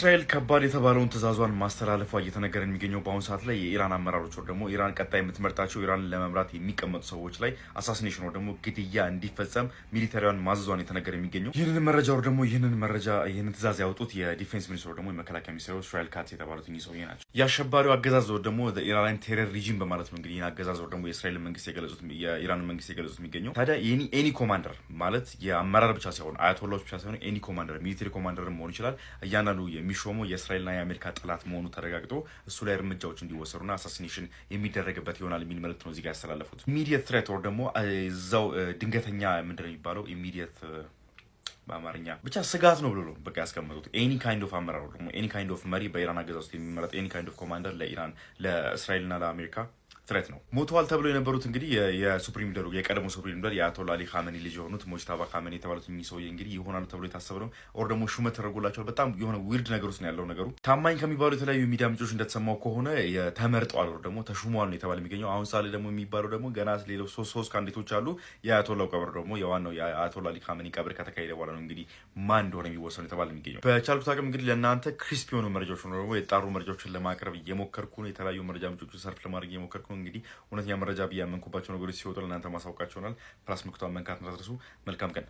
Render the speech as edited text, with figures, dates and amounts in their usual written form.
እስራኤል ከባድ የተባለውን ትዕዛዟን ማስተላለፏ እየተነገረ የሚገኘው በአሁኑ ሰዓት ላይ የኢራን አመራሮች ወይ ደግሞ ኢራን ቀጣይ የምትመርጣቸው ኢራንን ለመምራት የሚቀመጡ ሰዎች ላይ assassination ወይ ደግሞ ግድያ እንዲፈጸም military ዋን ማዘዟን የተነገረ የሚገኘው። ይህንን መረጃ ወይ ደግሞ ይህንን መረጃ ይህንን ትዕዛዝ ያወጡት የ defense ሚኒስትሩ ደግሞ የመከላከያ ሚኒስትሩ እስራኤል ካትዝ የተባሉት እኚህ ሰውዬ ናቸው። የአሸባሪው አገዛዝ ወይ ደግሞ Iranian terror regime በማለት ነው እንግዲህ ይህን አገዛዝ ወይ ደግሞ የእስራኤል መንግስት የገለጹት፣ የኢራን መንግስት የገለጹት የሚገኘው። ታዲያ any commander ማለት የአመራር ብቻ ሳይሆን፣ አያቶላዎች ብቻ ሳይሆን፣ any commander፣ military commander መሆን ይችላል። እያንዳንዱ የሚሾመው የእስራኤልና የአሜሪካ ጠላት መሆኑ ተረጋግጦ እሱ ላይ እርምጃዎች እንዲወሰዱና assassination የሚደረግበት ይሆናል የሚል መልእክት ነው እዚጋ ያስተላለፉት። Immediate threat ወይ ደግሞ እዛው ድንገተኛ፣ ምንድን ነው የሚባለው immediate በአማርኛ? ብቻ ስጋት ነው ብሎ ነው በቃ ያስቀመጡት። Any kind of አመራር ደግሞ any kind of መሪ፣ በኢራን አገዛዝ ውስጥ የሚመረጥ any kind of commander ለኢራን፣ ለእስራኤልና ለአሜሪካ threat ነው። ሞተዋል ተብሎ የነበሩት እንግዲህ የ supreme leader ኡ፣ የቀድሞ supreme leader የአያቶላ አሊ ካመኒ ልጅ የሆኑት ሞጅታባ ካመኒ የተባሉት እኚህ ሰውዬ እንግዲህ ይሆናሉ ተብሎ የታሰበ ነው። Or ደግሞ ሹመት ተደርጎላቸዋል። በጣም የሆነ weird ነገር ውስጥ ነው ያለው ነገሩ። ታማኝ ከሚባሉ የተለያዩ ሚዲያ ምንጮች እንደተሰማው ከሆነ ተመርጠዋል፣ or ደግሞ ተሹመዋል ነው የተባለ የሚገኘው። አሁን ሳለ ደግሞ የሚባለው ደግሞ ገና ሌሎች ሶስት candidate ኦች አሉ። የአያቶላው ቀብር ደግሞ የዋናው የአያቶላ አሊ ካመኒ ቀብር ከተካሄደ በኋላ ነው እንግዲህ ማን እንደሆነ የሚወሰኑ የተባለ የሚገኘው። በቻልኩት አቅም እንግዲህ ለእናንተ crisp የሆኑ መረጃዎች ነው ደግሞ የጣሩ መረጃዎችን ለማቅረብ እየሞከርኩ ነው። የተለያዩ መረጃ ምንጮችን search ለማድረግ እየሞከርኩ ነው። እንግዲህ እውነተኛ መረጃ ብዬ ያመንኩባቸው ነገሮች ሲወጡ ለእናንተ ማሳውቃችሁ ይሆናል። Plus ምልክቷን መንካት እንዳትረሱ። መልካም ቀን።